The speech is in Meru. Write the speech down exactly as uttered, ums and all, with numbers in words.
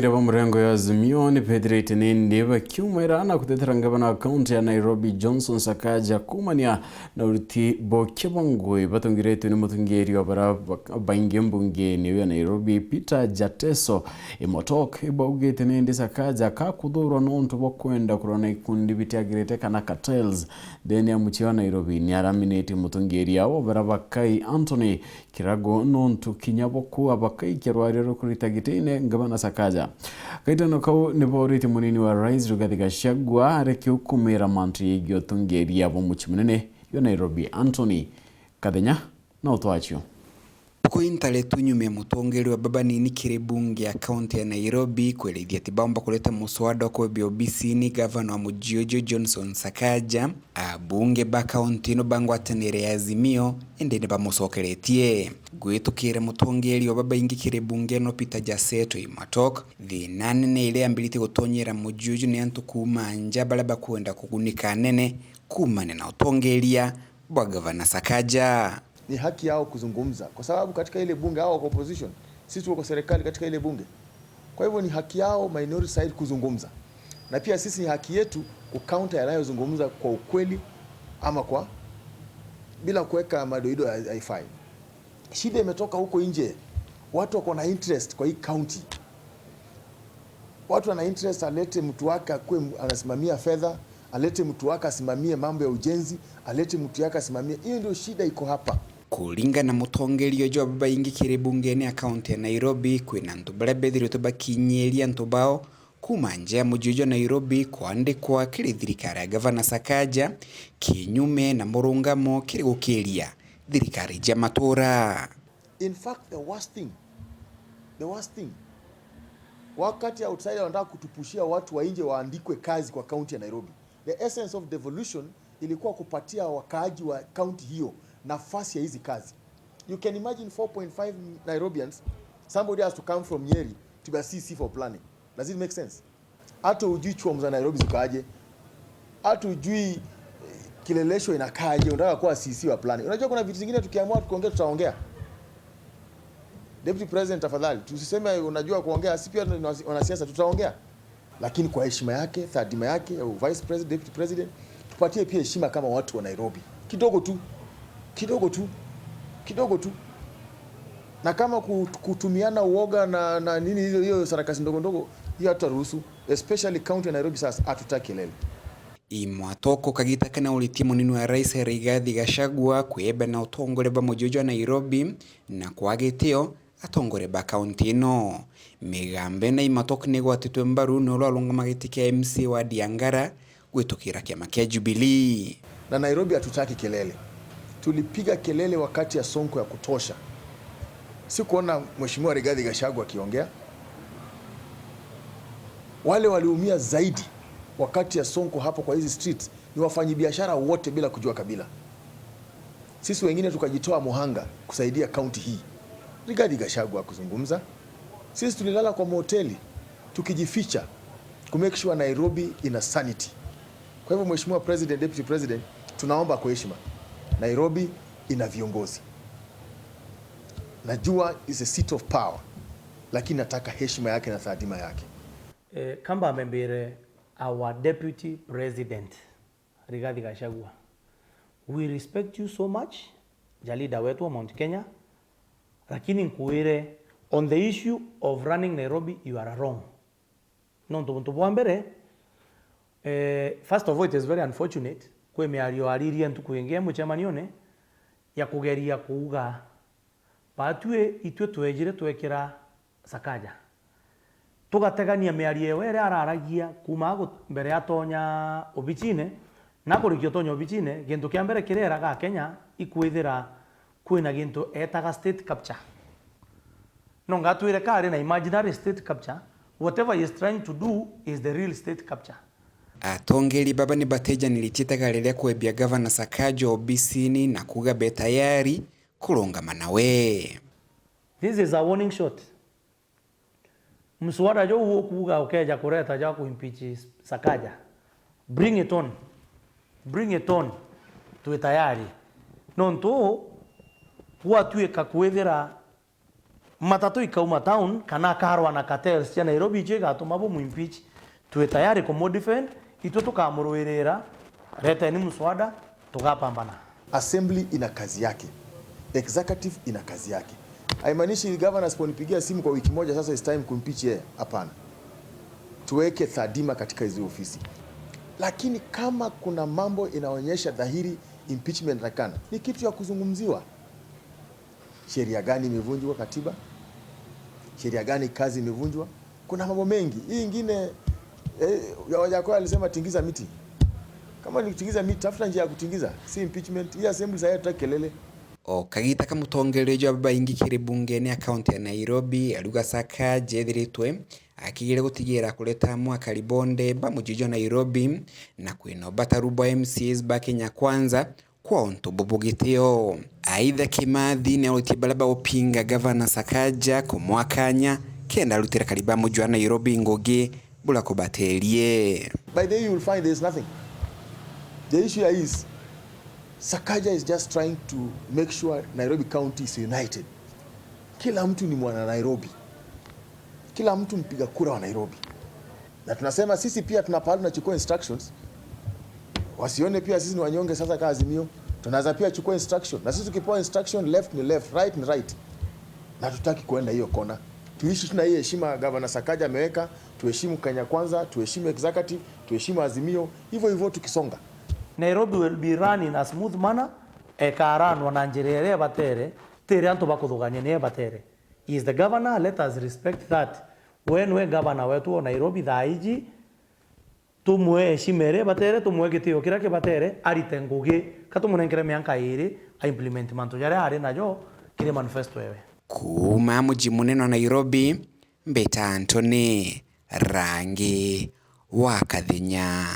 Atongeria ba murengo ya Azimio ni bethirite nindi bakiumira na kutetera ngavana wa kaunti ya Nairobi Johnson Sakaja kuumania na uriti bokia bwa ngui batongeretwe ni mutongeria wa bara ba-, baingi mbungeni ya Nairobi Peter Jateso Imotok. Ibaugite nindi Sakaja kakuthurwa nontu bwa kwenda kurwa na ikundi bitiagirite kana cartels nthini ya mucii wa Nairobi. Ni araminite mutongeria wa bara bakai Anthony Kirago nontu kinya bo kua bakaikia rwaria rwa kurita gitine ngavana Sakaja. Kaitano kau ni booritie munini wa rais Rigathi Gachagua areke ukumira mantu yegii utongeria bwa mucii munene jwa Nairobi Anthony Kathenya na utwacio. Ntuku intari tu nyuma ya mutongeria wa babanini kiri bunge ya kaunti ya Nairobi kwerithia ati baumba kureta muswada wa kwebia obisini gavana wa mucii uju Johnson Sakaja, abunge ba kaunti ino ba ngwataniro ya Azimio indi ni bamucokeretie. Gwitukira mutongeria wa babaingi kiri bunge ino Peter Jaseto Imatok, thina nene iria yambiritie gutonyera mucii uju ni antu kuuma nja baria bakwenda kugunika nene kuumania na utongeria bwa gavana Sakaja. Ni haki yao kuzungumza, kwa sababu katika ile bunge hao wako opposition, sisi tuko kwa serikali katika ile bunge. Kwa hivyo ni haki yao minority side kuzungumza, na pia sisi ni haki yetu kucounter yanayozungumza kwa ukweli ama kwa, bila kuweka madoido, hai-, haifai. Shida imetoka huko nje, watu wako na interest kwa hii county. Watu wana interest, alete mtu wake akuwe m-, anasimamia fedha, alete mtu wake asimamie mambo ya ujenzi, alete mtu yake asimamie. Hiyo ndio shida iko hapa. Kuringana na mutongeria uju wa babaingi kiri bungeni ya kaunti ya Nairobi, kwina antu baria bethiritwe bakinyiria antu bao kuuma nja ya mucii uju wa Nairobi kwandikwa kiri thirikari ya gavana Sakaja, kinyume na murungamo kiri gukiria thirikari cia matura. In fact, the worst thing, the worst thing, wakati outsider wanataka kutupushia watu wa nje waandikwe kazi kwa kaunti ya Nairobi, the essence of devolution ilikuwa kupatia wakaaji wa kaunti hiyo nafasi ya hizi kazi. You can imagine four point five Nairobians, somebody has to come from Nyeri to be a C C for planning. Does it make sense? Hata ujui chuom za Nairobi zikaaje, hata ujui, eh, Kileleshwa inakaaje, unataka kuwa C C wa planning. Unajua kuna vitu zingine tukiamua tukiongea, tutaongea. Deputy President, tafadhali, tusiseme unajua kuongea, si pia ni wanasiasa, tutaongea. Lakini kwa heshima yake, taadhima yake, ya Vice President, Deputy President, tupatie pia heshima kama watu wa Nairobi. Kidogo tu. Kidogo tu. Kidogo tu. Na kama ku-, kutumiana uoga na, na nini hizo, hiyo sarakasi ndogo ndogo, hiyo hatutaruhusu. Especially county ya Nairobi sasa, hatutaki kelele. Imwatoko kagita kana uritie munini wa rais Rigathi Gachagua kwiyemba na utongoria bwa mucii uju wa Nairobi na kwa gitio atongoria ba kaunti ino. Migambo ino Imwatoko ni igwatitwe mbaru ni uria urungama giti kia M C A wa Diangara gwitukira kiama kia Jubilee. Na Nairobi hatutaki kelele. Tulipiga kelele wakati ya Sonko ya kutosha. Sikuona Mheshimiwa Rigathi Gachagua akiongea. Wale waliumia zaidi wakati ya Sonko hapo kwa hizi streets ni wafanyibiashara wote bila kujua kabila. Sisi wengine tukajitoa muhanga kusaidia kaunti hii. Rigathi Gachagua hakuzungumza. Sisi tulilala kwa mahoteli tukijificha ku make sure Nairobi ina sanity. Kwa hivyo, Mheshimiwa President, Deputy President, tunaomba kwa heshima, Nairobi ina viongozi. Najua is a seat of power, lakini nataka heshima yake na taadhima yake. Eh, kamba amembire our Deputy President, Rigathi Gachagua. We respect you so much, ja leader wetu wa Mount Kenya, lakini nkuire, on the issue of running Nairobi, you are wrong. Nontu buntu bwa mbere, eh, first of all, it is very unfortunate kwi miario aririe ntuku ingi e mucemanione ya kugeria kuuga, batwi itwi twejire twekira Sakaja. Tugategania miario ewe iria araragia kuuma agu-, mbere atonya obichine, na akurikia utonya obichine, gintu kia mbere kiria eraga Akenya ikwithira kwina gintu etaga state capture. No ngatwire ka ari na imaginary state capture, whatever he is trying to do is the real state capture. Atongeri baba ni batejaniritie itagari ria kwebia Gavana Sakaja obisini na kuuga be tayari kurungama nawe. This is a warning shot. Mswada juu ukuuga ukeja kureta ja kuimpeach Sakaja, bring it on. Bring it on. Twi tayari. Nontu gwatuika kwithira Matatu ikauma town kana akarwa na cartels cia Nairobi, icio igatuma bumuimpeach. Twi tayari kumudefend, itwe tukamurwirira. Reteni muswada, tugapambana. Assembly ina kazi yake, executive ina kazi yake. Haimaanishi governor asiponipigia simu kwa wiki moja, sasa it's time kuimpeach yeye. Hapana, tuweke thadima katika hizi ofisi, lakini kama kuna mambo inaonyesha dhahiri impeachment inatakana, ni kitu ya kuzungumziwa. Sheria gani imevunjwa? Katiba? Sheria gani kazi imevunjwa? Kuna mambo mengi. Hii ingine, eh, ya Wajakoya alisema tingiza miti. Kama ni kutingiza miti, tafuta njia ya kutingiza, si impeachment. Hii assembly sasa hatutaki kelele. O kagita ka mutongereria jwa babaingi kiri bungene ya kaunti ya Nairobi, ariuga Sakaja ethiritwe akigire gutigira kureta mwaka ribonde ba muji jwa Nairobi, na kwina ubataru bwa M C As ba Kenya Kwanza kwa untu bubu gitio. Aitha Kimathi ni auritie baria bagupinga gavana Sakaja kumwakanya kenda arutire kariba muji wa Nairobi ngugi bura kubaterie. By the way, you will find there is nothing. The issue here is Sakaja is just trying to make sure Nairobi County is united. Kila mtu ni mwana Nairobi. Kila mtu mpiga kura wa Nairobi. Na tunasema sisi pia tuna pahali tunachukua instructions. Wasione pia sisi ni wanyonge sasa kama Azimio. Tunaweza pia chukua instruction. Na sisi tukipewa instruction, left ni left, right ni right. Na tutaki kuenda hiyo kona. Tuishi tu na hii heshima Gavana Sakaja ameweka, tuheshimu Kenya Kwanza, tuheshimu executive, tuheshimu Azimio. Hivyo hivyo tukisonga. Nairobi will be run in a smooth manner, ekaranwa na njira iria ibatere, tiri antu bakuthugania ni ibatere. He is the governor, let us respect that. We nwe governor wetu wa Nairobi thaa iji, tumwe heshima iria ibatere, tumwe gitio kiria kibatere, arite ngugi, ka tumunenkere mianka iri, a implement mantu jaria ari najo kiri manifesto ewe. Kuuma muji munene wa Nairobi, mbita Anthony Rangi wa Kathenya.